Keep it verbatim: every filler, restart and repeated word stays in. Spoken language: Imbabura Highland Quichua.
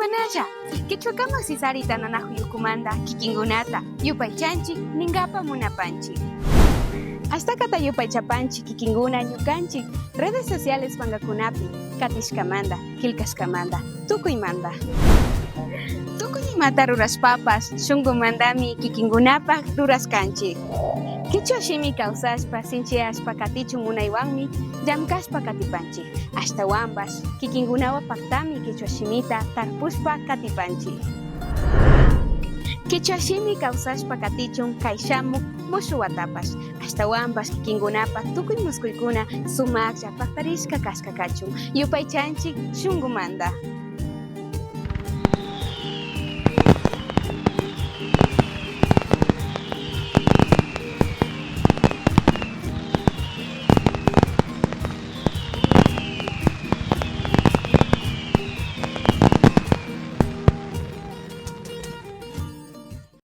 Kanalla, kichwakaman sisarita nanakuy ukumanta kikinkunata yupaychanchik ninkapa munapanchik. Ashtakata yupaychapanchik kikinkuna ñukanchik redes sociales pankakunapi katishkamanta, killkashkamanta, tukuymanta. Tukuy imata rurashpapash shunkumantami kikinkunapak rurashkanchik. Kichwa shimi kawsashpa, sinchiyashpa katichun munaywanmi llamkashpa katipanchik. Ashtawanpash kikinkunawan paktami kichwa shimita tarpushpa katipanchik. Kichwa shimi kawsashpa katichun kay shamuk mushu watapash. Ashtawanpash kikinkunapak tukuy muskuykuna sumaklla paktarishka kashka kachun. Yupaychanchik shunkumanta.